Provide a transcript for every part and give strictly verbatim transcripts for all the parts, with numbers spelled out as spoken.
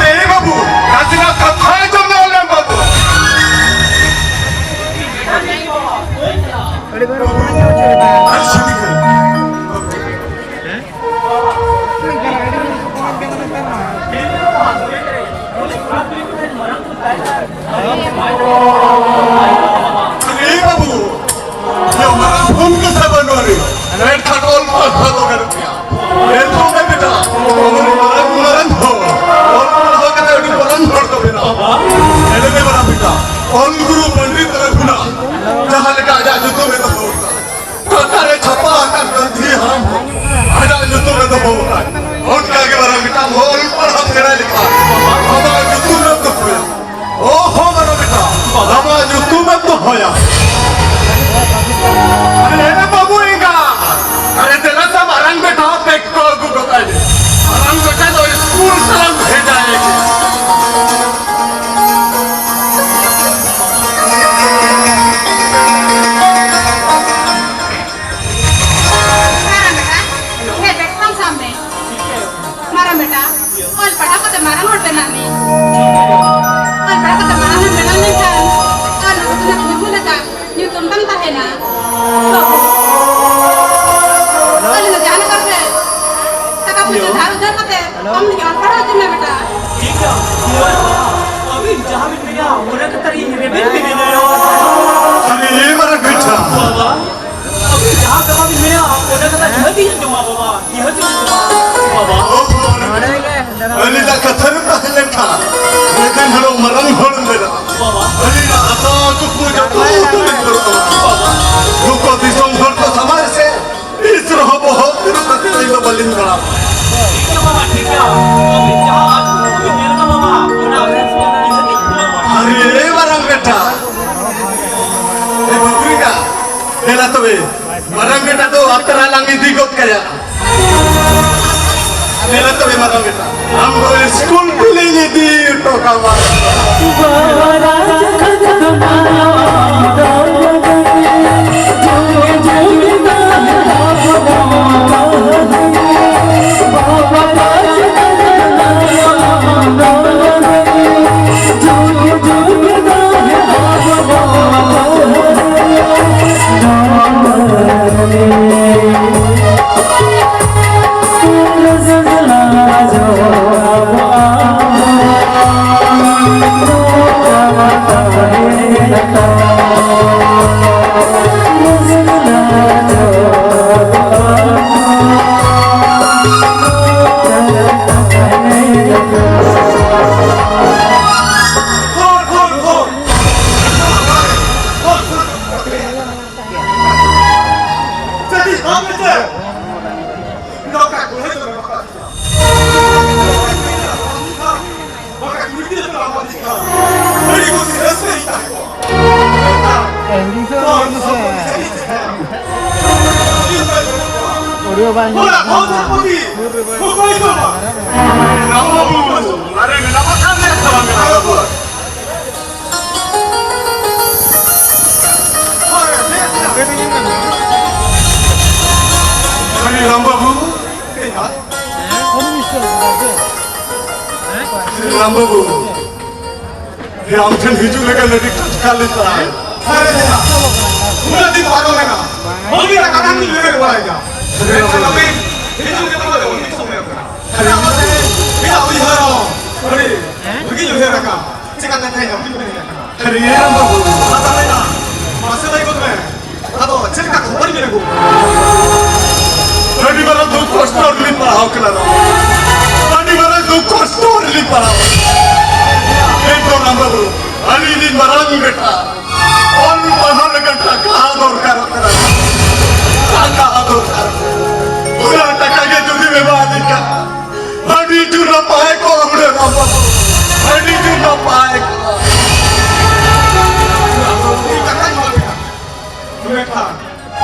ᱮ ᱵᱟᱹᱵᱩ, ᱱᱟᱥᱮᱱᱟᱜ ᱠᱟᱛᱷᱟ ᱟᱸᱡᱚᱢ ᱧᱚᱜ ᱞᱮᱢ ᱵᱟᱹᱵᱩ᱾ ᱮ ᱵᱟᱹᱵᱩ, ᱡᱚᱢᱟᱜ ᱯᱷᱳᱱ ᱠᱚ ᱥᱟᱵᱟ ᱱᱚᱣᱟ ᱨᱮ᱾ ᱮᱱᱠᱷᱟᱱ ᱚᱞ ᱯᱟᱲᱦᱟᱣ ᱫᱚ ᱜᱟᱱᱚᱜ ᱜᱮᱭᱟ᱾ ᱮᱱᱠᱷᱟᱱ ᱜᱮ ᱵᱮᱴᱟ, ᱟᱵᱚ ᱨᱮᱱ ᱢᱟᱨᱟᱝ ᱢᱟᱨᱟᱝ ᱦᱚᱲ ᱚᱞ ᱯᱟᱲᱦᱟᱣ ᱠᱟᱛᱮ ᱟᱹᱰᱤ ᱢᱟᱨᱟᱝ ᱦᱚᱲ ᱠᱚ ᱵᱮᱱᱟᱣᱟ᱾ ᱧᱮᱞ ᱢᱮ ᱵᱟᱲᱟ ᱵᱮᱴᱟ, ᱚᱞ ᱜᱩᱨᱩ ᱯᱚᱱᱰᱤᱛ ᱨᱚᱜᱷᱩᱱᱟᱛᱷ ᱡᱟᱦᱟᱸ ᱞᱮᱠᱟ ᱟᱡᱟᱜ ᱧᱩᱛᱩᱢ ᱮ ᱫᱚᱦᱚ ᱟᱠᱟᱫ, ᱠᱟᱛᱷᱟ ᱨᱮ ᱪᱷᱟᱯᱟ ᱟᱠᱟᱱ ᱜᱟᱹᱱᱫᱷᱤ ᱦᱟᱲᱟᱢ ᱦᱚᱸ ᱟᱡᱟᱜ ᱧᱩᱛᱩᱢ ᱮ ᱫᱚᱦᱚ ᱟᱠᱟᱫ᱾ ᱚᱱᱠᱟ ᱜᱮ ᱢᱟᱨᱟᱝ ᱵᱮᱴᱟ ᱚᱞ ᱯᱟᱲᱦᱟᱣ ᱥᱮᱬᱟ ᱞᱮᱠᱷᱟᱱ ᱟᱢᱟᱜ ᱧᱩᱛᱩᱢ ᱮ ᱫᱚᱦᱚᱭᱟ᱾ ᱚ ᱦᱚᱸ ᱢᱟᱨᱟᱝ ᱵᱮᱴᱟ, ᱟᱢᱟᱜ ᱧᱩᱛᱩᱢ ᱮ ᱫᱚᱦᱚᱭᱟ᱾ ᱟᱨ ᱮ ᱵᱟᱹᱵᱩ ᱮᱸᱜᱟ, ᱟᱨᱮ ᱫᱮᱞᱟ ᱥᱮ ᱢᱟᱨᱟᱝ ᱵᱮᱴᱟ ᱵᱮᱜᱽ ᱠᱚ ᱟᱹᱜᱩ ᱜᱚᱫ ᱟᱭ ᱢᱮ᱾ ᱢᱟᱨᱟᱝ ᱵᱮᱴᱟ ᱫᱚ ᱥᱠᱩᱞ ᱥᱟᱞᱟᱜ ᱵᱷᱮᱡᱟᱭᱮ ᱜᱮ᱾ ᱢᱟᱨᱟᱝ ᱵᱮᱴᱟ, ᱦᱮᱡ ᱵᱮᱴ ᱠᱷᱚᱱ ᱥᱟᱵ ᱢᱮ᱾ ᱢᱟᱨᱟᱝ ᱵᱮᱴᱟ, ᱚᱞ ᱯᱟᱲᱦᱟᱣ ᱠᱟᱛᱮ ᱢᱟᱨᱟᱝ ᱦᱚᱲ ᱵᱮᱱᱟᱜ ᱢᱮ᱾ ᱚᱞ ᱯᱟᱲᱦᱟᱣ ᱠᱟᱛᱮ ᱢᱟᱨᱟᱝ ᱦᱚᱲ ᱵᱮᱱᱟᱣ ᱞᱮᱱᱠᱷᱟᱱ ᱟᱨ ᱱᱩᱠᱩ ᱫᱚ ᱧᱩᱛᱩᱢ ᱞᱮᱠᱟ ᱧᱩᱛᱩᱢ ᱛᱟᱢ ᱛᱟᱦᱮᱱᱟ᱾ ᱵᱟᱹᱵᱩ, ᱟᱞᱮ ᱫᱚ ᱡᱟᱦᱟᱸ ᱞᱮᱠᱟ ᱛᱮ ᱴᱟᱠᱟ ᱯᱚᱭᱥᱟ ᱫᱷᱟᱨ ᱩᱫᱷᱟᱹᱨ ᱠᱟᱛᱮ ᱟᱢ ᱞᱟᱹᱜᱤᱫ ᱚᱞ ᱯᱟᱲᱦᱟᱣ ᱦᱚᱪᱚ ᱢᱮ ᱵᱮᱴᱟ᱾ ᱴᱷᱤᱠ ᱜᱮᱭᱟ, ᱟᱹᱵᱤᱱ ᱡᱟᱦᱟᱸ ᱵᱤᱱ ᱢᱮᱱᱟ ᱚᱱᱟ ᱠᱟᱛᱷᱟ ᱨᱮ ᱤᱧ ᱨᱮᱵᱮᱱ ᱢᱮᱱᱟᱭᱟ᱾ ᱟᱨᱮ ᱢᱟᱨᱟᱝ ᱵᱮᱴᱟ᱾ ᱵᱟᱵᱟ, ᱟᱹᱵᱤᱱ ᱡᱟᱦᱟᱸ ᱠᱟᱛᱷᱟ ᱵᱤᱱ ᱢᱮᱱᱟ ᱚᱱᱟ ᱠᱟᱛᱷᱟ ᱱᱤᱦᱟᱹᱛ ᱤᱧ ᱟᱸᱡᱚᱢᱟ ᱵᱟᱵᱟ, ᱱᱤᱦᱟᱹᱛ ᱤᱧ ᱟᱸᱡᱚᱢᱟ ᱵᱟᱵᱟ᱾ ᱟᱹᱞᱤᱧᱟᱜ ᱠᱟᱛᱷᱟ ᱨᱮ ᱛᱟᱦᱮᱸ ᱞᱮᱱᱠᱷᱟᱱ ᱢᱤᱫᱴᱮᱱ ᱦᱤᱞᱳᱜ ᱢᱟᱨᱟᱝ ᱦᱚᱲ ᱵᱮᱱᱟᱜᱼᱟ᱾ ᱟᱹᱞᱤᱧᱟᱜ ᱟᱥᱟ ᱠᱩᱠᱢᱩ ᱡᱚᱛᱚ ᱩᱛᱟᱹᱨ ᱩᱛᱟᱹᱨᱚᱜ ᱛᱟᱵᱚᱱᱟ᱾ ᱱᱩᱠᱩ ᱫᱤᱥᱚᱢ ᱦᱚᱲ ᱠᱚ ᱥᱟᱢᱟᱝ ᱥᱮ ᱛᱤᱥ ᱨᱮᱦᱚᱸ ᱵᱚᱦᱚᱜ ᱛᱤᱨᱩᱵ ᱠᱟᱛᱮ ᱟᱹᱞᱤᱧ ᱫᱚ ᱵᱟᱹᱞᱤᱧ ᱫᱟᱬᱟᱱᱟ᱾ ᱴᱷᱤᱠ ᱜᱮᱭᱟ ᱵᱟᱵᱟ, ᱴᱷᱤᱠ ᱜᱮᱭᱟ᱾ ᱟᱹᱵᱤᱱ ᱡᱟᱦᱟᱸ ᱟᱹᱵᱤᱱ ᱧᱮᱞ ᱠᱟᱜ ᱵᱟᱵᱟ, ᱚᱱᱟ ᱟᱹᱵᱤᱱ ᱥᱚᱢᱚᱭ ᱱᱤᱦᱟᱹᱛ ᱤᱧ ᱯᱩᱨᱟᱹᱣᱟ᱾ ᱟᱨᱮ ᱢᱟᱨᱟᱝ ᱵᱮᱴᱟ, ᱮ ᱵᱟᱹᱵᱩ ᱮᱸᱜᱟ, ᱫᱮᱞᱟ ᱛᱚᱵᱮ, ᱢᱟᱨᱟᱝ ᱵᱮᱴᱟ ᱫᱚ ᱟᱛᱨᱟ ᱞᱟᱝ ᱤᱫᱤ ᱜᱚᱫ ᱠᱟᱭᱟ᱾ ᱫᱮᱞᱟ ᱛᱚᱵᱮ ᱢᱟᱨᱟᱝ ᱵᱮᱴᱟ, ᱟᱢ ᱫᱚ ᱥᱠᱩᱞ ᱛᱮᱞᱤᱧ ᱤᱫᱤ ᱦᱚᱴᱚ ᱠᱟᱢᱟ᱾ Ending ᱥᱮ ᱚᱱᱟ ᱜᱮ ᱥᱮ? Audio ᱵᱟᱭ ᱧᱟᱢᱚᱜ ᱠᱟᱱᱟ᱾ ᱟᱨᱮ ᱨᱟᱢ ᱵᱟᱹᱵᱩ, ᱨᱟᱢ ᱵᱟᱹᱵᱩ, ᱟᱢ ᱴᱷᱮᱱ ᱦᱤᱡᱩᱜ ᱞᱟᱹᱜᱤᱫ ᱟᱹᱰᱤ ᱴᱟᱴᱠᱟ ᱞᱮ ᱛᱟᱦᱮᱸ᱾ ᱩᱱᱟᱹᱜ ᱫᱤᱱ ᱯᱟᱨᱚᱢ ᱮᱱᱟ, ᱵᱟᱹᱜᱤ ᱨᱮ ᱠᱟᱛᱷᱟ ᱠᱤᱱ ᱩᱭᱦᱟᱹᱨ ᱵᱟᱲᱟᱭᱮᱫᱟ᱾ ᱢᱮᱱᱠᱷᱟᱱ ᱟᱹᱵᱤᱱ ᱦᱤᱡᱩᱜ ᱞᱟᱹᱜᱤᱫ ᱫᱚ ᱩᱱᱤ ᱥᱚᱢᱚᱭ ᱠᱟᱱᱟ᱾ ᱟᱨᱮ ᱟᱢ ᱴᱷᱮᱱ ᱤᱧᱟᱹᱜ ᱩᱭᱦᱟᱹᱨ ᱦᱚᱸ ᱟᱹᱰᱤ ᱵᱷᱟᱹᱜᱤᱧ ᱩᱭᱦᱟᱹᱨ ᱟᱠᱟᱫ᱾ ᱪᱮᱠᱟ ᱠᱟᱛᱷᱟᱭ ᱟᱹᱵᱤᱱ ᱵᱤᱱ ᱦᱮᱡ ᱟᱠᱟᱱᱟ? ᱟᱨᱮ ᱨᱟᱢ ᱵᱟᱹᱵᱩ, ᱢᱟᱥᱮ ᱞᱟᱹᱭ ᱜᱚᱫ ᱢᱮ᱾ ᱟᱫᱚ ᱪᱮᱫ ᱞᱮᱠᱟ ᱠᱷᱚᱵᱚᱨ ᱵᱤᱱ ᱟᱹᱜᱩ? ᱟᱹᱰᱤ ᱢᱟᱨᱟᱝ ᱫᱩᱠ ᱠᱚᱥᱴᱚ ᱨᱮᱞᱤᱧ ᱯᱟᱲᱟᱣ ᱠᱟᱱᱟ᱾ ᱟᱹᱰᱤ ᱢᱟᱨᱟᱝ ᱫᱩᱠ ᱠᱚᱥᱴᱚ ᱨᱮᱞᱤᱧ ᱯᱟᱲᱟᱣ ᱠᱟᱱᱟ᱾ ᱮᱠᱫᱚᱢ ᱨᱟᱢ ᱵᱟᱹᱵᱩ, ᱟᱹᱞᱤᱧ ᱨᱤᱱ ᱢᱟᱨᱟᱝ ᱵᱮᱴᱟ ᱚᱞ ᱯᱟᱲᱦᱟᱣ ᱞᱟᱹᱜᱤᱫ ᱴᱟᱠᱟ ᱫᱚᱨᱠᱟᱨᱚᱜ ᱠᱟᱱᱟ᱾ ᱴᱟᱠᱟ ᱫᱚᱨᱠᱟᱨ᱾ ᱚᱱᱟ ᱴᱟᱠᱟ ᱜᱮ ᱡᱩᱫᱤ ᱵᱮᱵᱚᱦᱟᱨ ᱞᱮᱠᱷᱟᱱ ᱟᱹᱰᱤ ᱡᱳᱨ ᱱᱟᱯᱟᱭ ᱠᱚᱜᱼᱟ ᱦᱩᱱᱟᱹᱝ ᱨᱟᱢ ᱵᱟᱹᱵᱩ᱾ ᱟᱹᱰᱤ ᱡᱳᱨ ᱱᱟᱯᱟᱭ ᱠᱚᱜᱼᱟ᱾ ᱢᱮᱱᱠᱷᱟᱱ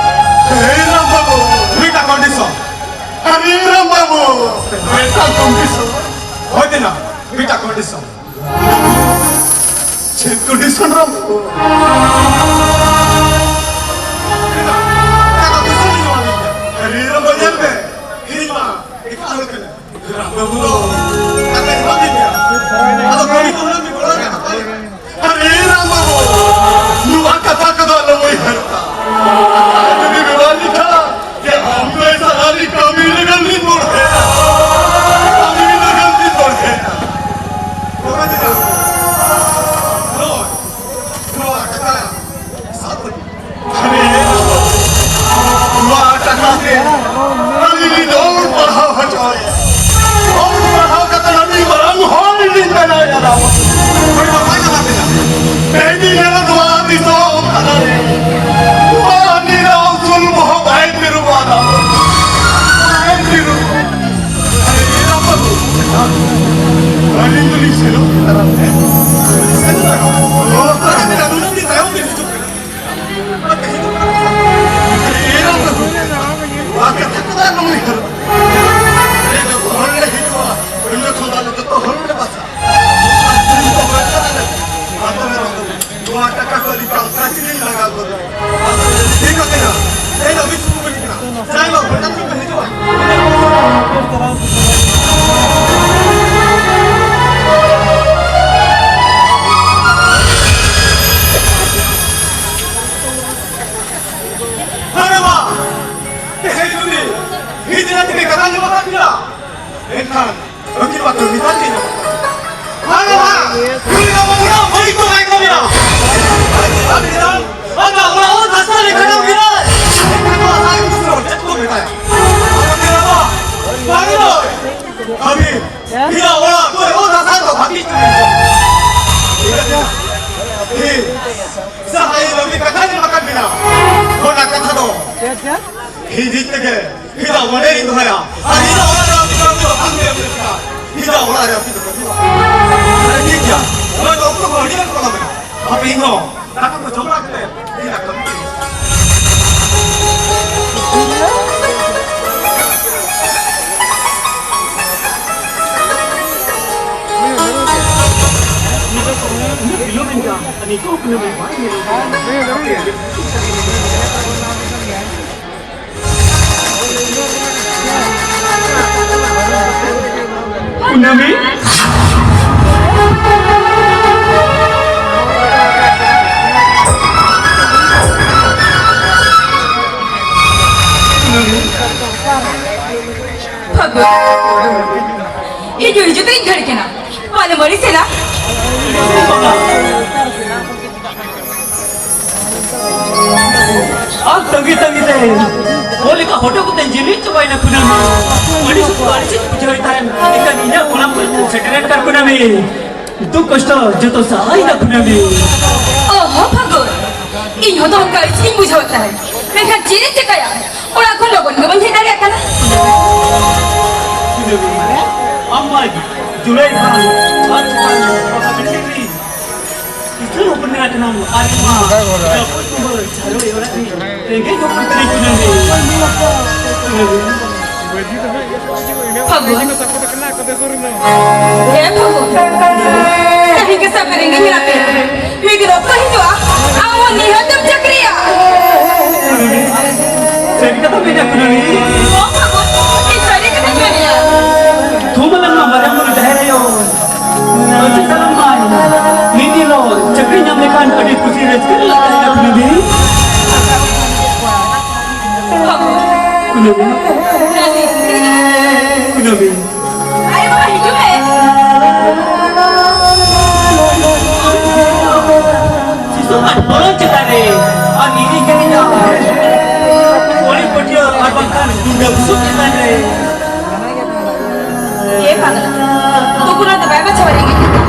ᱦᱮᱸ ᱨᱟᱢ ᱵᱟᱹᱵᱩ, ᱢᱤᱫᱴᱟᱝ condition᱾ ᱟᱨᱮ ᱨᱟᱢ ᱵᱟᱹᱵᱩ, ᱢᱤᱫᱴᱟᱝ condition᱾ ᱦᱳᱭ ᱛᱮᱱᱟ, ᱢᱤᱫᱴᱟᱝ condition᱾ ᱪᱮᱫ condition ᱨᱟᱢ ᱵᱟᱹᱵᱩ? ᱟᱨᱮ ᱨᱟᱢ ᱵᱟᱹᱵᱩ, ᱧᱮᱞ ᱢᱮ, ᱤᱧ ᱢᱟ ᱮᱴᱟᱜ ᱦᱚᱲ ᱠᱟᱱᱟ᱾ ᱨᱟᱢ ᱵᱟᱹᱵᱩ, ᱟᱯᱮ ᱮᱢᱟ ᱞᱤᱧᱟ᱾ ᱟᱫᱚ ᱠᱟᱹᱢᱤ ᱠᱚ ᱦᱩᱱᱟᱹᱝ ᱵᱤᱱ ᱜᱚᱲᱚ ᱠᱟᱜ ᱛᱟᱯᱮᱭᱟ᱾ ᱟᱨᱮ ᱨᱟᱢ ᱵᱟᱹᱵᱩ, ᱱᱚᱣᱟ ᱠᱟᱛᱷᱟ ᱠᱚᱫᱚ ᱟᱞᱚ ᱩᱭᱦᱟᱹᱨ ᱛᱟ᱾ ᱡᱩᱫᱤ ᱵᱮᱵᱷᱟᱨ ᱞᱮᱠᱷᱟᱱ, ᱡᱮ ᱟᱢ ᱫᱚ ᱥᱟᱨᱟ ᱨᱤ ᱠᱟᱹᱢᱤ ᱞᱟᱹᱜᱤᱫ ᱞᱤᱧ ᱵᱚᱲᱦᱮᱭᱟ᱾ ᱠᱟᱹᱢᱤ ᱞᱟᱹᱜᱤᱫ ᱞᱤᱧ ᱵᱚᱲᱦᱮᱭᱟ᱾ ᱱᱚᱣᱟ ᱪᱮᱫᱟᱜ? ᱱᱚᱣᱟ, ᱱᱚᱣᱟ ᱠᱟᱛᱷᱟ ᱥᱟᱵ ᱞᱟᱹᱜᱤᱫ᱾ ᱱᱚᱣᱟ ᱴᱟᱠᱟ ᱛᱮ ᱟᱹᱞᱤᱧ ᱞᱤᱧ ᱚᱞ ᱯᱟᱲᱦᱟᱣ ᱦᱚᱪᱚᱭᱟ᱾ ᱚᱞ ᱯᱟᱲᱦᱟᱣ ᱠᱟᱛᱮ ᱟᱹᱰᱤ ᱢᱟᱨᱟᱝ ᱦᱚᱲ ᱞᱤᱧ ᱵᱮᱱᱟᱣ ᱮᱱᱟ᱾ ᱛᱮᱦᱮᱧ ᱧᱮᱞᱟ ᱱᱚᱣᱟ ᱫᱤᱥᱚᱢ ᱛᱟᱞᱟᱨᱮ ᱱᱚᱣᱟ ᱱᱤᱨᱟᱣ ᱩᱥᱩᱞ ᱵᱚᱦᱚᱜ ᱵᱟᱭ ᱛᱤᱨᱩᱵᱟ᱾ ᱦᱤᱡᱨᱟ ᱛᱮᱜᱮ ᱠᱟᱛᱷᱟ ᱧᱟᱢ ᱟᱠᱟᱫ ᱵᱤᱱᱟ᱾ ᱢᱮᱱᱠᱷᱟᱱ ᱟᱹᱵᱤᱱ ᱢᱟ ᱠᱟᱹᱢᱤ ᱛᱟᱱ ᱜᱮ ᱧᱟᱢ ᱟᱠᱟᱫ᱾ ᱵᱟᱝᱟ, ᱵᱟᱝ᱾ ᱩᱱᱤ ᱫᱚ ᱚᱱᱟ ᱵᱟᱹᱲᱤᱡ ᱫᱚ ᱵᱟᱭ ᱠᱟᱹᱢᱤᱭᱟ᱾ ᱟᱹᱵᱤᱱ ᱫᱚ ᱟᱡᱟᱜ ᱚᱲᱟᱜ ᱚᱛ ᱦᱟᱥᱟ ᱞᱮᱠᱟ ᱠᱟᱱ ᱜᱮᱭᱟᱭ᱾ ᱮᱱᱠᱷᱟᱱ ᱱᱚᱣᱟ ᱥᱟᱭ ᱠᱩᱥᱤ ᱦᱚᱲ ᱪᱮᱫ ᱠᱚ ᱢᱮᱛᱟᱭᱟ? ᱟᱹᱵᱤᱱ ᱫᱚ ᱵᱟᱝ ᱫᱚ ᱟᱹᱵᱤᱱ ᱤᱧᱟᱹᱜ ᱚᱲᱟᱜ ᱠᱚᱨᱮ ᱚᱛ ᱦᱟᱥᱟ ᱫᱚ ᱵᱷᱟᱹᱜᱤ ᱠᱟᱹᱢᱤ ᱠᱚ᱾ ᱴᱷᱤᱠ ᱟᱪᱷᱮ? ᱴᱷᱤᱠ᱾ ᱥᱟᱦᱟᱭ ᱵᱟᱹᱵᱤ ᱠᱟᱛᱷᱟ ᱧᱮᱞ ᱟᱠᱟᱫ ᱵᱤᱱᱟ᱾ ᱚᱱᱟ ᱠᱟᱛᱷᱟ ᱫᱚ ᱦᱤᱫᱤᱡ ᱛᱮᱜᱮ ᱦᱤᱫᱟ ᱚᱸᱰᱮ ᱤᱧ ᱫᱚᱦᱚᱭᱟ᱾ ᱟᱨ ᱦᱤᱫᱟ ᱚᱲᱟᱜ ᱨᱮ ᱟᱹᱛᱤᱧ ᱫᱚ ᱵᱟᱝ ᱦᱩᱭᱩᱜᱼᱟ᱾ ᱦᱤᱫᱟ ᱚᱲᱟᱜ ᱨᱮ ᱟᱹᱛᱤᱧ ᱫᱚ ᱵᱟᱝ ᱦᱩᱭᱩᱜᱼᱟ᱾ ᱴᱷᱤᱠ ᱜᱮᱭᱟ᱾ ᱱᱚᱣᱟ ᱫᱚ ᱚᱠᱛᱚ ᱠᱚ ᱟᱹᱰᱤ ᱜᱟᱱ ᱯᱚᱞᱚᱢ ᱮᱱᱟ᱾ ᱦᱟᱯᱮ ᱤᱧ ᱦᱚᱸ ᱫᱟᱠᱟ ᱠᱚ ᱡᱚᱢ ᱵᱟᱲᱟ ᱠᱟᱛᱮ ᱤᱧ ᱫᱟᱠᱟ ᱠᱚ ᱵᱤᱞᱚᱢ ᱮᱱ ᱜᱮᱭᱟ᱾ ᱱᱤᱛᱚᱜ ᱠᱷᱚᱱ ᱵᱟᱭ ᱧᱮᱞ ᱠᱩᱱᱟᱹᱢᱤ? ᱯᱷᱟᱹᱜᱩᱱ, ᱦᱤᱡᱩᱜ ᱦᱤᱡᱩᱜ ᱛᱮᱧ ᱜᱷᱟᱹᱲᱤ ᱠᱟᱱᱟ᱾ ᱯᱟᱞᱮ ᱢᱟᱹᱨᱤ ᱥᱮᱱᱟ᱾ ᱟᱨ ᱛᱟᱺᱜᱤ ᱛᱟᱺᱜᱤ ᱛᱮ ᱚᱞ ᱞᱮᱠᱟ ᱦᱚᱴᱚ ᱠᱟᱛᱮ ᱡᱤᱞᱤᱧ ᱪᱟᱵᱟᱭᱮᱱᱟ ᱠᱩᱱᱟᱹᱢᱤ᱾ ᱟᱹᱰᱤ ᱥᱩᱠ ᱟᱹᱰᱤ ᱪᱮᱫ ᱵᱩᱡᱷᱟᱹᱣᱮᱫ ᱛᱟᱦᱮᱱ᱾ ᱮᱱᱠᱷᱟᱱ ᱤᱧᱟᱹᱜ ᱜᱚᱲᱟᱢ ᱠᱩᱲᱤ ᱴᱷᱮᱱ ᱥᱮᱴᱮᱨᱮᱱ ᱠᱟᱱ ᱠᱩᱱᱟᱹᱢᱤ᱾ ᱫᱩᱠ ᱠᱚᱥᱴᱚ ᱡᱚᱛᱚ ᱥᱟᱦᱟᱭᱮᱱᱟ ᱠᱩᱱᱟᱹᱢᱤ᱾ ᱚᱦᱚ ᱯᱷᱟᱹᱜᱩᱱ, ᱤᱧ ᱦᱚᱸ ᱫᱚ ᱚᱱᱠᱟ ᱟᱹᱲᱤᱥ ᱜᱤᱧ ᱵᱩᱡᱷᱟᱹᱣᱮᱫ ᱛᱟᱦᱮᱸᱫ᱾ ᱢᱮᱱᱠᱷᱟᱱ ᱪᱮᱫ ᱤᱧ ᱪᱤᱠᱟᱹᱭᱟ? ᱚᱲᱟᱜ ᱠᱷᱚᱱ ᱞᱚᱜᱚᱱ ᱜᱮ ᱵᱟᱹᱧ ᱦᱮᱡ ᱫᱟᱲᱮᱭᱟᱜ ᱠᱟᱱᱟ᱾ ᱠᱩᱱᱟᱹᱢᱤ, ᱟᱢ ᱢᱟ ᱡᱩᱞᱟᱭ ᱛᱷᱟᱱ ᱟᱨ ᱪᱮᱛᱟᱱ ᱯᱟᱛᱟ ᱵᱤᱞᱰᱤᱝ ᱨᱤᱱ ᱠᱤᱥᱟᱹᱬ ᱦᱚᱯᱚᱱ ᱮᱨᱟ ᱠᱟᱱᱟᱢ ᱟᱨ ᱤᱧ ᱢᱟ ᱡᱟᱹᱯᱩᱫ ᱠᱩᱢᱵᱟᱹ ᱡᱷᱟᱲᱚᱭ ᱚᱲᱟᱜ ᱨᱤᱱ ᱨᱮᱸᱜᱮᱡ ᱦᱚᱯᱚᱱ ᱠᱟᱹᱱᱟᱹᱧ ᱠᱩᱱᱟᱹᱢᱤ᱾ ᱠᱩᱱᱟᱹᱢᱤ᱾ ᱯᱷᱟᱹᱜᱩᱱ᱾ ᱦᱮᱸ ᱯᱷᱟᱹᱜᱩᱱ᱾ ᱥᱟᱹᱨᱤ ᱜᱮ ᱥᱟᱹᱨᱤ ᱨᱮᱸᱜᱮᱡ ᱢᱮᱱᱟᱜ ᱯᱮᱭᱟ᱾ ᱢᱤᱫ ᱫᱤᱱ ᱚᱠᱛᱚ ᱦᱤᱡᱩᱜᱼᱟ, ᱟᱢ ᱦᱚᱸ ᱱᱤᱦᱟᱹᱛ ᱮᱢ ᱪᱟᱹᱠᱨᱤᱭᱟ᱾ ᱥᱟᱹᱨᱤ ᱠᱟᱛᱷᱟ ᱢᱮᱱᱮᱫ ᱠᱟᱱᱟ ᱱᱤᱭᱟᱹ᱾ ᱦᱚᱸ ᱯᱷᱟᱹᱜᱩᱱ, ᱤᱧ ᱥᱟᱹᱨᱤ ᱠᱟᱛᱷᱟᱧ ᱢᱮᱱᱮᱫᱼᱟ᱾ ᱛᱷᱩᱢ ᱟᱞᱟᱝ ᱢᱟ ᱢᱟᱨᱟᱝ ᱵᱩᱨᱩ ᱡᱟᱦᱮᱨ ᱟᱭᱳ ᱟᱹᱪᱩ ᱛᱟᱞᱟᱝ ᱢᱟᱭ᱾ ᱢᱤᱫ ᱫᱤᱱ ᱦᱤᱞᱳᱜ ᱪᱟᱹᱠᱨᱤ ᱧᱟᱢ ᱞᱮᱠᱷᱟᱱ ᱟᱹᱰᱤ ᱠᱩᱥᱤ ᱨᱟᱹᱥᱠᱟᱹ ᱨᱮᱞᱟᱝ ᱛᱟᱦᱮᱱᱟ ᱠᱩᱱᱟᱹᱢᱤ᱾ ᱯᱷᱟᱹᱜᱩᱱ, ᱠᱩᱱᱟᱹᱢᱤ᱾ ᱠᱩᱱᱟᱹᱢᱤ᱾ ᱟᱭᱳ ᱵᱟᱵᱟ, ᱦᱤᱡᱩᱜ ᱢᱮ᱾ ᱥᱤᱥᱩ ᱟᱨ ᱵᱚᱞᱚᱱ ᱪᱮᱛᱟᱱ ᱨᱮ, ᱟᱨ ᱱᱤᱨᱤ ᱠᱟᱹᱢᱤ ᱫᱚ ᱚᱲᱮ ᱯᱟᱹᱴᱭᱟᱹ ᱟᱨ ᱵᱟᱝᱠᱷᱟᱱ ᱜᱩᱸᱰᱟᱹ ᱵᱩᱥᱩᱵ ᱪᱮᱛᱟᱱ ᱨᱮ᱾ ᱮ ᱯᱟᱜᱽᱞᱟ, ᱛᱩᱠᱩᱨ ᱫᱚ ᱵᱟᱭ ᱵᱟᱪᱷᱟᱣᱟ ᱨᱮᱸᱜᱮᱡ ᱜᱤᱫᱽᱨᱟᱹ᱾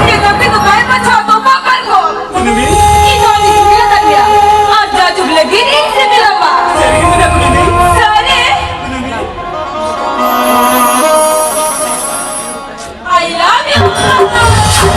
ᱤᱧᱟᱹᱜ ᱜᱟᱛᱮ ᱫᱚ ᱵᱟᱭ ᱵᱟᱪᱷᱟᱣᱟ ᱛᱚᱯᱟᱜ ᱯᱟᱨᱠᱚᱢ᱾ ᱠᱩᱱᱟᱹᱢᱤ᱾ ᱤᱧ ᱫᱚ ᱟᱹᱰᱤ ᱥᱤᱵᱤᱞ ᱟᱠᱟᱫᱤᱧᱟ᱾ ᱟᱨ ᱡᱟ ᱡᱩᱜᱽ ᱞᱟᱹᱜᱤᱫ ᱤᱧ ᱥᱤᱵᱤᱞ ᱟᱢᱟ᱾ ᱥᱟᱹᱨᱤ ᱜᱮ ᱢᱮᱱᱟ ᱠᱩᱱᱟᱹᱢᱤ᱾ ᱥᱟᱹᱨᱤ᱾ ᱠᱩᱱᱟᱹᱢᱤ᱾ I love you.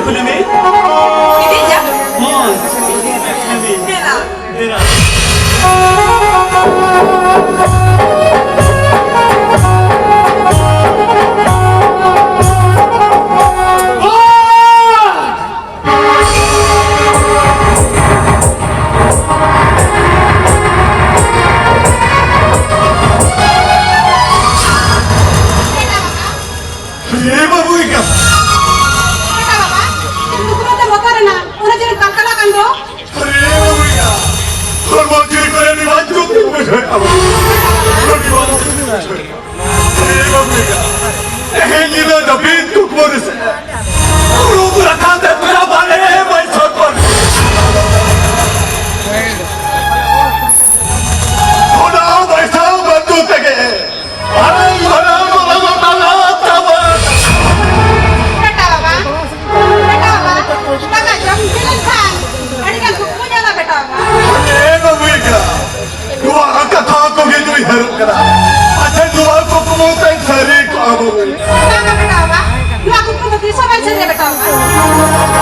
ᱠᱩᱞᱤ ᱢᱮ᱾ ᱤᱫᱤ ᱡᱟ᱾ ᱦᱳᱭ᱾ ᱠᱩᱞᱤ ᱢᱮ᱾ ᱫᱮᱞᱟ᱾ ᱫᱮᱞᱟ᱾ ᱮ ᱵᱟᱹᱵᱩ ᱮᱸᱜᱟ᱾ ᱵᱮᱴᱟ ᱵᱟᱵᱟ, ᱤᱧ ᱫᱩᱠᱷ ᱨᱮ ᱵᱚᱛᱚᱨ ᱮᱱᱟ, ᱚᱱᱟ ᱡᱮ ᱠᱟᱞᱠᱟᱞᱟ ᱠᱟᱱ ᱫᱚ᱾ ᱮ ᱵᱟᱹᱵᱩ ᱮᱸᱜᱟ, ᱦᱚᱲᱢᱚ ᱡᱤᱣᱤ ᱠᱚᱨᱮ ᱟᱹᱰᱤ ᱵᱟᱝ ᱡᱩᱛ ᱵᱩᱡᱷᱟᱹᱣᱮᱫᱼᱟ ᱵᱟᱹᱵᱩ᱾ ᱟᱹᱰᱤ ᱵᱟᱝ ᱡᱩᱛ ᱵᱩᱡᱷᱟᱹᱣᱮᱫᱼᱟ᱾ ᱮ ᱵᱟᱹᱵᱩ ᱮᱸᱜᱟ, ᱛᱮᱦᱮᱧ ᱧᱤᱫᱟᱹ ᱡᱟᱹᱯᱤᱫ ᱠᱩᱠᱢᱩ ᱨᱮ ᱥᱮ ᱨᱩᱯ ᱨᱟᱠᱷᱟ ᱛᱮ ᱯᱮᱲᱟ ᱵᱟᱞᱮ ᱵᱟᱹᱭᱥᱟᱹᱣ ᱠᱚᱣᱟ᱾ ᱚᱱᱟ ᱵᱟᱹᱭᱥᱟᱹᱣ ᱵᱟᱹᱫᱩ ᱛᱮᱜᱮ ᱢᱟᱨᱟᱝ ᱢᱟᱨᱟᱝ ᱢᱟᱨᱟᱝ ᱢᱟᱨᱟᱝ ᱛᱟᱵᱚᱱ᱾ ᱵᱮᱴᱟ ᱵᱟᱵᱟ, ᱵᱮᱴᱟ ᱵᱟᱵᱟ, ᱫᱟᱠᱟ ᱡᱚᱢ ᱦᱩᱭ ᱞᱮᱱᱠᱷᱟᱱ ᱟᱹᱰᱤ ᱜᱟᱱ ᱠᱩᱠᱢᱩ ᱧᱮᱞᱟ ᱵᱮᱴᱟ ᱵᱟᱵᱟ᱾ ᱮ ᱵᱟᱹᱵᱩ ᱮᱸᱜᱟ, ᱱᱚᱣᱟ ᱠᱟᱛᱷᱟ ᱠᱚᱜᱮ ᱩᱭᱦᱟᱹᱨᱚᱜ ᱠᱟᱱᱟ᱾ ᱟᱪᱪᱷᱟ, ᱱᱚᱣᱟ ᱠᱩᱠᱢᱩ ᱛᱮ ᱥᱟᱹᱨᱤ ᱠᱚᱜᱼᱟ ᱵᱟᱹᱵᱩ᱾ ᱵᱟᱝᱟ ᱵᱮᱴᱟ ᱵᱟᱵᱟ, ᱱᱚᱣᱟ ᱠᱩᱠᱢᱩ ᱫᱚ ᱛᱤᱥ ᱦᱚᱸ ᱵᱟᱭ ᱥᱟᱹᱨᱤᱭᱟ ᱵᱮᱴᱟ ᱵᱟᱵᱟ᱾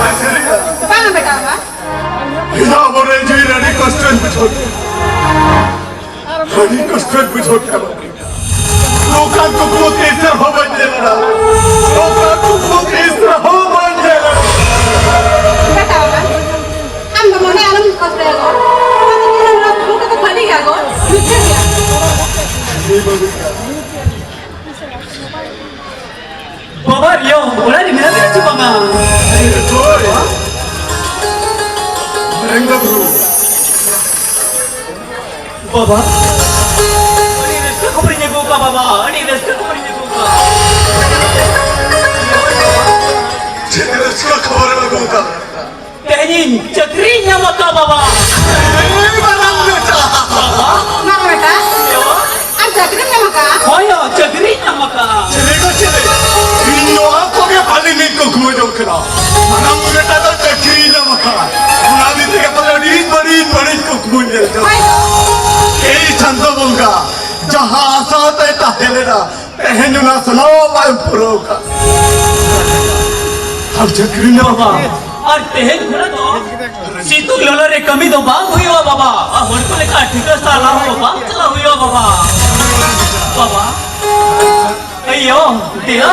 ᱵᱟᱭ ᱥᱟᱹᱨᱤᱭᱟ? ᱵᱟᱝᱟ ᱵᱮᱴᱟ ᱵᱟᱵᱟ᱾ ᱤᱧᱟᱜ ᱢᱚᱱᱮ ᱡᱤᱣᱤ ᱨᱮ ᱟᱹᱰᱤ ᱠᱚᱥᱴᱚᱧ ᱵᱩᱡᱷᱟᱹᱣ ᱠᱮᱫᱟ᱾ ᱟᱹᱰᱤ ᱠᱚᱥᱴᱚᱧ ᱵᱩᱡᱷᱟᱹᱣ ᱠᱮᱫᱟ ᱵᱟᱹᱵᱩ᱾ ᱱᱚᱝᱠᱟᱱ ᱠᱩᱠᱢᱩ ᱛᱤᱥ ᱨᱮᱦᱚᱸ ᱵᱟᱹᱧ ᱧᱮᱞ ᱞᱮᱫᱟ᱾ ᱱᱚᱝᱠᱟᱱ ᱠᱩᱠᱢᱩ ᱛᱤᱥ ᱨᱮᱦᱚᱸ ᱵᱟᱹᱧ ᱧᱮᱞ ᱞᱮᱫᱟ᱾ ᱵᱮᱴᱟ ᱵᱟᱵᱟ, ᱟᱢ ᱫᱚ ᱢᱚᱱᱮ ᱟᱞᱚᱢ ᱠᱚᱥᱴᱚᱭᱟ ᱜᱚ᱾ ᱱᱚᱣᱟ ᱫᱚ ᱠᱷᱟᱹᱞᱤ ᱜᱮᱭᱟ ᱜᱚ, ᱢᱤᱪᱷᱟᱹ ᱜᱮᱭᱟ᱾ ᱵᱟᱵᱟ ᱨᱤᱭᱚ, ᱚᱲᱟᱜ ᱨᱮ ᱢᱮᱱᱟᱜ ᱢᱮᱭᱟ ᱪᱮ ᱵᱟᱝᱟ? ᱦᱳᱭ᱾ ᱨᱮᱝᱜᱟ ᱵᱨᱩ᱾ ᱵᱟᱵᱟ, ᱟᱹᱰᱤ ᱨᱟᱹᱥᱠᱟᱹ ᱠᱷᱚᱵᱚᱨᱤᱧ ᱟᱹᱜᱩ ᱠᱟᱜᱼᱟ ᱵᱟᱵᱟ, ᱟᱹᱰᱤ ᱨᱟᱹᱥᱠᱟᱹ ᱠᱷᱚᱵᱚᱨᱤᱧ ᱟᱹᱜᱩ ᱠᱟᱜᱼᱟ᱾ ᱪᱮᱫ ᱨᱟᱹᱥᱠᱟᱹ ᱠᱷᱚᱵᱚᱨᱮᱢ ᱟᱹᱜᱩ ᱠᱟᱜᱼᱟ? ᱛᱮᱦᱮᱧᱤᱧ ᱪᱟᱹᱠᱨᱤᱧ ᱧᱟᱢ ᱟᱠᱟᱫ ᱵᱟᱵᱟ᱾ ᱮᱭ ᱢᱟᱨᱟᱝ ᱵᱮᱴᱟ᱾ ᱵᱟᱝ ᱵᱮᱴᱟ, ᱟᱢ ᱪᱟᱹᱠᱨᱤᱢ ᱧᱟᱢ ᱟᱠᱟᱫᱼᱟ? ᱦᱳᱭ ᱭᱳ, ᱪᱟᱹᱠᱨᱤᱧ ᱧᱟᱢ ᱟᱠᱟᱫᱼᱟ᱾ ᱪᱮᱞᱮ ᱠᱚ ᱪᱮᱞᱮ? ᱤᱧ ᱱᱚᱣᱟ ᱠᱚᱜᱮ ᱯᱟᱞᱮᱱᱤᱧ ᱠᱩᱠᱢᱩ ᱡᱚᱝ ᱠᱟᱱᱟ᱾ ᱢᱟᱨᱟᱝ ᱵᱮᱴᱟ ᱫᱚ ᱪᱟᱹᱠᱨᱤᱭ ᱧᱟᱢ ᱟᱠᱟᱫᱼᱟ᱾ ᱚᱱᱟ ᱫᱤᱱ ᱛᱮᱜᱮ ᱯᱟᱞᱮ ᱟᱹᱰᱤ ᱵᱟᱹᱲᱤᱡ ᱵᱟᱹᱲᱤᱡ ᱠᱩᱠᱢᱩᱧ ᱧᱮᱞ ᱡᱚᱝ ᱠᱟᱱᱟ᱾ ᱮᱭ ᱪᱟᱸᱫᱚ ᱵᱚᱸᱜᱟ, ᱡᱟᱦᱟᱸ ᱟᱥᱟ ᱛᱮ ᱛᱟᱦᱮᱸ ᱞᱮᱱᱟ, ᱛᱮᱦᱮᱧ ᱚᱱᱟ ᱥᱟᱱᱟᱢᱟᱜ ᱮᱢ ᱯᱩᱨᱟᱹᱣ ᱠᱟᱜ᱾ ᱪᱟᱹᱠᱨᱤ ᱧᱟᱢᱟ᱾ ᱵᱟᱵᱟ, ᱟᱨ ᱛᱮᱦᱮᱧ ᱠᱷᱚᱱᱟᱜ ᱫᱚ ᱥᱤᱛᱩᱝ ᱞᱚᱞᱚ ᱨᱮ ᱠᱟᱹᱢᱤ ᱫᱚ ᱵᱟᱝ ᱦᱩᱭᱩᱜᱼᱟ ᱵᱟᱵᱟ᱾ ᱟᱨ ᱦᱚᱲ ᱠᱚ ᱞᱮᱠᱟ ᱴᱷᱤᱠᱟᱹ ᱥᱟᱞᱟ ᱦᱚᱸ ᱵᱟᱝ ᱪᱟᱞᱟᱣ ᱦᱩᱭᱩᱜᱼᱟ ᱵᱟᱵᱟ᱾ ᱵᱟᱵᱟ, ᱟᱭᱳ, ᱫᱮᱭᱟ᱾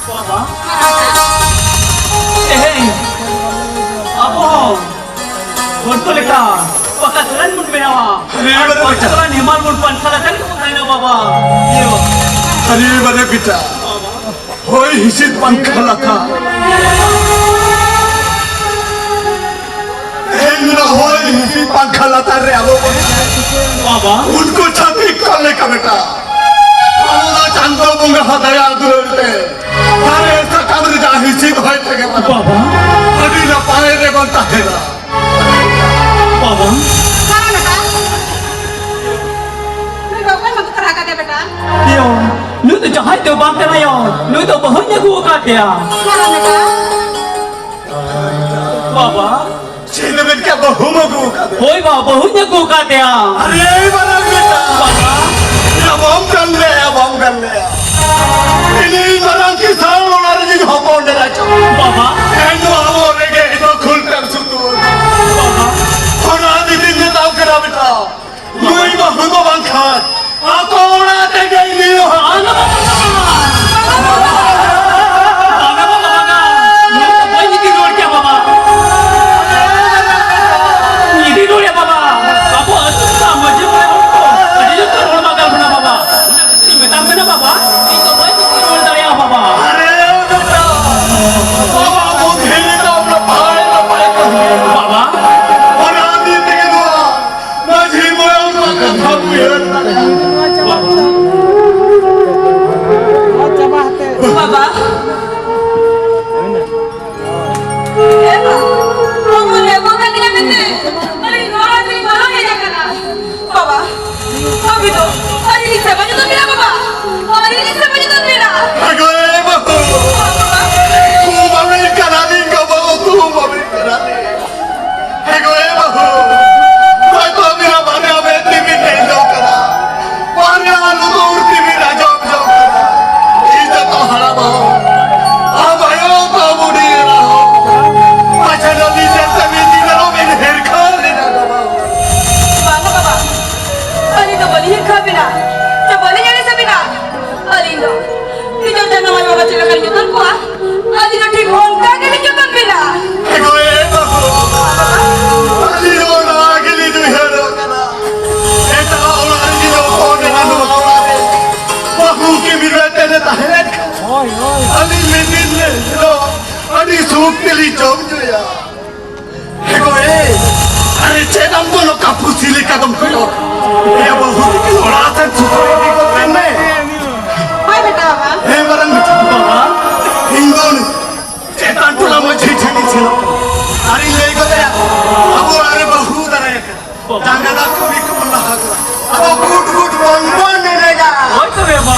ᱵᱟᱵᱟ, ᱛᱮᱦᱮᱧ ᱟᱵᱚ ᱦᱚᱸ ᱦᱚᱲ ᱠᱚ ᱞᱮᱠᱟ ᱯᱟᱠᱟ ᱫᱚᱞᱟᱱ ᱵᱚᱱ ᱵᱮᱱᱟᱣᱟ᱾ ᱟᱨ ᱯᱟᱠᱟ ᱫᱚᱞᱟᱱ ᱦᱮᱢᱟᱞ ᱵᱚᱱ ᱯᱟᱱᱛᱷᱟ ᱞᱮᱠᱷᱟᱱ ᱠᱚ ᱛᱟᱦᱮᱱᱟ ᱵᱟᱵᱟ᱾ ᱤᱭᱟᱹ᱾ ᱟᱨᱮ ᱵᱟᱨᱮ ᱵᱮᱴᱟ, ᱦᱚᱭ ᱦᱤᱸᱥᱤᱫ ᱯᱟᱝᱠᱷᱟ ᱞᱟᱛᱟᱨ᱾ ᱛᱮᱦᱮᱧ ᱫᱚ ᱦᱚᱭ ᱦᱤᱸᱥᱤᱫ ᱯᱟᱝᱠᱷᱟ ᱞᱟᱛᱟᱨ ᱨᱮ ᱟᱵᱚ ᱵᱚᱱ ᱵᱟᱵᱟ᱾ ᱩᱱᱠᱩ ᱪᱷᱟᱹᱛᱤᱠ ᱠᱚ ᱞᱮᱠᱟ ᱵᱮᱴᱟ᱾ ᱟᱵᱚ ᱫᱚ ᱪᱟᱸᱫᱚ ᱵᱚᱸᱜᱟ ᱦᱚᱸ ᱫᱟᱭᱟ ᱫᱩᱞᱟᱹᱲ ᱛᱮ ᱫᱟᱨᱮ ᱥᱟᱠᱟᱢ ᱨᱮᱭᱟᱜ ᱦᱤᱸᱥᱤᱫ ᱦᱚᱭ ᱛᱮᱜᱮ ᱵᱚᱱ ᱵᱟᱵᱟ᱾ ᱟᱹᱰᱤ ᱱᱟᱯᱟᱭ ᱨᱮᱵᱚᱱ ᱛᱟᱦᱮᱱᱟ᱾ ᱵᱟᱵᱟ᱾ ᱠᱟᱨᱚᱱ ᱵᱮᱴᱟ, ᱱᱩᱭ ᱫᱚ ᱚᱠᱚᱭ ᱢᱟᱠᱚ ᱛᱟᱨᱟ ᱠᱟᱫᱮ ᱵᱮᱴᱟ? ᱤᱭᱟᱹ, ᱱᱩᱭ ᱫᱚ ᱡᱟᱦᱟᱸᱭ ᱫᱚ ᱵᱟᱝ ᱠᱟᱱᱟᱭ᱾ ᱱᱩᱭ ᱫᱚ ᱵᱟᱹᱦᱩᱧ ᱟᱹᱜᱩ ᱟᱠᱟᱫᱮᱭᱟ᱾ ᱠᱟᱨᱚᱱ ᱵᱮᱴᱟ᱾ ᱵᱟᱵᱟ᱾ ᱪᱮᱫ ᱵᱮᱱ ᱠᱮᱫ, ᱵᱟᱹᱦᱩᱢ ᱟᱹᱜᱩ ᱟᱠᱟᱫᱮᱭᱟ? ᱦᱳᱭ ᱵᱟ, ᱵᱟᱹᱦᱩᱧ ᱟᱹᱜᱩ ᱟᱠᱟᱫᱮᱭᱟ᱾ ᱟᱨᱮ ᱢᱟᱨᱟᱝ ᱵᱮᱴᱟ᱾ ᱵᱟᱵᱟ᱾ ᱧᱟᱯᱟᱢ ᱠᱟᱱ ᱞᱮᱭᱟ, ᱧᱟᱯᱟᱢ ᱠᱟᱱ ᱞᱮᱭᱟ᱾ ᱤᱧ ᱢᱟᱨᱟᱝ ᱠᱤᱥᱟᱱ ᱚᱲᱟᱜ ᱨᱮᱱᱤᱡ ᱦᱚᱯᱚᱱ ᱮᱨᱟ ᱪᱚ᱾ ᱵᱟᱵᱟ᱾ ᱮᱱ ᱫᱚ ᱟᱵᱚ ᱨᱮᱸᱜᱮᱡ ᱫᱚ ᱠᱷᱩᱱᱴᱟᱹᱣ ᱥᱩᱛᱩᱜ᱾ ᱵᱟᱵᱟ᱾ ᱚᱱᱟ ᱫᱤᱫᱤᱧ ᱢᱮᱛᱟᱢ ᱠᱟᱱᱟ ᱵᱮᱴᱟ, ᱱᱩᱭ ᱵᱟᱹᱦᱩ ᱫᱚ ᱵᱟᱝᱠᱷᱟᱱ ᱟᱠᱚ ᱚᱲᱟᱜ ᱛᱮᱜᱮ ᱤᱫᱤ ᱦᱩᱭᱩᱜᱼᱟ᱾ ᱟᱞᱚ ᱵᱟᱵᱟ᱾ ᱟᱞᱚ ᱵᱟᱵᱟ᱾ ᱱᱩᱭ ᱫᱚ ᱵᱟᱹᱧ ᱤᱫᱤ ᱨᱩᱣᱟᱹᱲ ᱠᱮᱭᱟ ᱵᱟᱵᱟ᱾ ᱤᱫᱤ ᱨᱩᱣᱟᱹᱲ ᱭᱟ ᱵᱟᱵᱟ᱾ ᱟᱵᱚ ᱟᱹᱛᱩ ᱨᱮᱱᱟᱜ ᱢᱟᱹᱡᱷᱤ ᱢᱚᱬᱮ ᱦᱚᱲ ᱠᱚ ᱟᱹᱰᱤ ᱡᱳᱨ ᱠᱚ ᱨᱚᱲ ᱢᱟᱜᱟᱞ ᱠᱟᱱᱟ ᱵᱟᱵᱟ᱾ ᱚᱱᱟ ᱠᱷᱟᱹᱛᱤᱨ ᱤᱧ ᱢᱮᱛᱟᱢ ᱠᱟᱱᱟ ᱵᱟᱵᱟ, ᱤᱧ ᱫᱚ ᱵᱟᱹᱧ ᱤᱫᱤ ᱨᱩᱣᱟᱹᱲ ᱫᱟᱲᱮᱭᱟᱜᱼᱟ ᱵᱟᱵᱟ᱾ ᱟᱨᱮ ᱵᱮᱴᱟ, ᱵᱟᱵᱟ ᱵᱩᱫᱷᱤ ᱨᱮᱫᱚ ᱱᱟᱯᱟᱭ ᱱᱟᱯᱟᱭ ᱠᱚ ᱦᱩᱭᱩᱜᱼᱟ᱾ ᱵᱟᱵᱟ᱾ ᱚᱱᱟ ᱫᱤᱱ ᱛᱮᱜᱮ ᱱᱚᱣᱟ ᱢᱟᱹᱡᱷᱤ ᱢᱚᱬᱮ ᱦᱚᱲ ᱠᱚᱣᱟᱜ ᱠᱟᱛᱷᱟ ᱩᱭᱦᱟᱹᱨ ᱫᱟᱲᱮᱭᱟᱜᱼᱟ᱾ ᱵᱟᱵᱟ᱾ ᱮ ᱵᱟ, ᱵᱟᱹᱵᱩ ᱞᱮ ᱵᱚᱸᱜᱟ ᱜᱮᱭᱟ ᱢᱮᱱᱛᱮ ᱟᱹᱞᱤᱧ ᱱᱚᱣᱟ ᱨᱮᱞᱤᱧ ᱵᱚᱞᱚ ᱦᱮᱡ ᱟᱠᱟᱱᱟ᱾ ᱵᱟᱵᱟ, ᱟᱹᱵᱤ ᱫᱚ ᱟᱹᱞᱤᱧ ᱞᱤᱧ ᱥᱮᱵᱟ ᱡᱚᱛᱚᱱ ᱵᱤᱱᱟ ᱵᱟᱵᱟ, ᱟᱹᱞᱤᱧ ᱞᱤᱧ ᱥᱮᱵᱟ ᱡᱚᱛᱚᱱ ᱵᱤᱱᱟ᱾ ᱦᱮᱸ ᱜᱚ, ᱮ ᱵᱟᱹᱵᱩ, ᱵᱟᱵᱟ᱾ ᱛᱩ ᱵᱟᱹᱵᱤ ᱠᱟᱱᱟᱞᱤᱧ ᱜᱚ ᱵᱟᱹᱵᱩ, ᱛᱩ ᱵᱟᱹᱵᱤ ᱠᱟᱱᱟᱞᱤᱧ᱾ ᱦᱮᱸ ᱜᱚ, ᱮ ᱵᱟᱹᱵᱩ, ᱦᱚᱭᱛᱚ ᱟᱹᱵᱤᱱᱟᱜ ᱵᱟᱨᱭᱟ ᱢᱮᱫ ᱛᱤᱵᱤᱱ ᱧᱮᱞ ᱡᱚᱝ ᱠᱟᱱᱟ, ᱵᱟᱨᱭᱟ ᱞᱩᱛᱩᱨ ᱛᱤᱵᱤᱱ ᱟᱸᱡᱚᱢ ᱡᱚᱝ ᱠᱟᱱᱟ᱾ ᱤᱧ ᱫᱚ ᱛᱚ ᱦᱟᱲᱟᱢ ᱦᱚᱲ᱾ ᱦᱤᱨᱠᱷᱟᱹ ᱵᱤᱱᱟ ᱥᱮ ᱵᱟᱹᱞᱤᱧ ᱟᱹᱲᱤᱥ ᱟᱹᱵᱤᱱᱟ? ᱟᱹᱞᱤᱧ ᱫᱚ ᱱᱤᱡᱮᱨ ᱡᱟᱱᱟᱢ ᱟᱭᱳ ᱵᱟᱵᱟ ᱪᱮᱫ ᱞᱮᱠᱟᱞᱤᱧ ᱡᱚᱛᱚᱱ ᱠᱚᱣᱟ, ᱟᱹᱞᱤᱧ ᱦᱚᱸ ᱴᱷᱤᱠ ᱚᱱᱠᱟ ᱜᱮᱞᱤᱧ ᱡᱚᱛᱚᱱ ᱵᱤᱱᱟ᱾ ᱮᱜᱳ, ᱮ ᱵᱟᱹᱦᱩ, ᱟᱹᱞᱤᱧ ᱦᱚᱸ ᱱᱚᱣᱟ ᱜᱮᱞᱤᱧ ᱩᱭᱦᱟᱹᱨᱚᱜ ᱠᱟᱱᱟ᱾ ᱮᱴᱟᱜ ᱚᱲᱟᱜ ᱨᱮ ᱡᱩᱫᱤ ᱦᱚᱯᱚᱱ ᱮᱨᱟ ᱱᱚᱣᱟ ᱚᱲᱟᱜ ᱨᱮ ᱵᱟᱹᱦᱩ ᱠᱤᱢᱤᱱ ᱨᱮ ᱛᱟᱦᱮᱸ ᱞᱮᱱ ᱠᱷᱟᱱ, ᱦᱳᱭ, ᱦᱳᱭ᱾ ᱟᱹᱞᱤᱧ ᱢᱤᱫ ᱫᱤᱱ ᱦᱤᱞᱳᱜ ᱟᱹᱰᱤ ᱥᱩᱠ ᱛᱮᱞᱤᱧ ᱡᱚᱢ ᱧᱩᱭᱟ᱾ ᱮᱜᱳ ᱮ, ᱟᱨᱮ ᱪᱮᱫ ᱟᱢ ᱫᱚ ᱱᱚᱝᱠᱟ ᱯᱩᱥᱤ ᱞᱮᱠᱟ ᱫᱚᱢ ᱠᱚᱭᱚᱜ? ᱮᱭᱟ ᱵᱟᱹᱦᱩ, ᱚᱲᱟᱜ ᱥᱮᱫ ᱥᱩᱠ ᱤᱫᱤ ᱜᱚᱫ ᱠᱟᱭ ᱢᱮ᱾ ᱦᱳᱭ ᱵᱮᱴᱟ ᱵᱟᱵᱟ᱾ ᱦᱮᱸ ᱢᱟᱨᱟᱝ ᱵᱮᱴᱟ ᱵᱟᱵᱟ, ᱤᱧ ᱫᱚ ᱪᱮᱛᱟᱱ ᱴᱚᱞᱟ ᱢᱟᱹᱡᱷᱤ ᱴᱷᱮᱱ ᱤᱧ ᱥᱮᱱᱚᱜ ᱠᱟᱱᱟ᱾ ᱟᱨᱤᱧ ᱞᱟᱹᱭ ᱜᱚᱫ ᱟᱭᱟ, ᱟᱵᱚ ᱚᱲᱟᱜ ᱨᱮ ᱵᱟᱹᱦᱩ ᱫᱟᱨᱟᱭ ᱟᱠᱟᱱᱟ᱾ ᱡᱟᱸᱜᱟ ᱫᱟᱜ ᱠᱩᱲᱤ ᱠᱚᱵᱚᱱ ᱞᱟᱦᱟ ᱠᱚᱣᱟ᱾ ᱟᱵᱚ ᱜᱩᱰ ᱜᱩᱰ ᱵᱚᱝ ᱵᱚᱝ ᱮᱱᱮᱡᱟ᱾ ᱦᱳᱭ ᱛᱚᱵᱮ ᱵᱟ᱾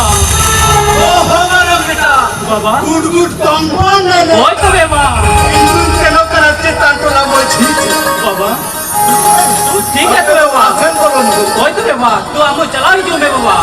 ᱚ ᱦᱚ ᱢᱟᱨᱟᱝ ᱵᱮᱴᱟ᱾ ᱵᱟᱵᱟ᱾ ᱜᱩᱰ ᱜᱩᱰ ᱵᱚᱝ ᱵᱚᱝ ᱮᱱᱮᱡ᱾ ᱦᱳᱭ ᱛᱚᱵᱮ ᱵᱟ᱾ ᱤᱧ ᱫᱩᱧ ᱥᱮᱱᱚᱜ ᱠᱟᱱᱟ ᱪᱮᱛᱟᱱ ᱴᱚᱞᱟ ᱢᱟᱹᱡᱷᱤ᱾ ᱵᱟᱵᱟ᱾ ᱴᱷᱤᱠ ᱜᱮᱭᱟ ᱛᱚᱵᱮ ᱵᱟ᱾ ᱟᱥᱮᱱ ᱵᱚᱞᱚᱱ ᱫᱚ᱾ ᱦᱳᱭ ᱛᱚᱵᱮ ᱵᱟ᱾ ᱛᱚ ᱟᱢ ᱦᱚᱸ ᱪᱟᱞᱟᱣ ᱦᱤᱡᱩᱜ ᱢᱮ ᱵᱟᱵᱟ᱾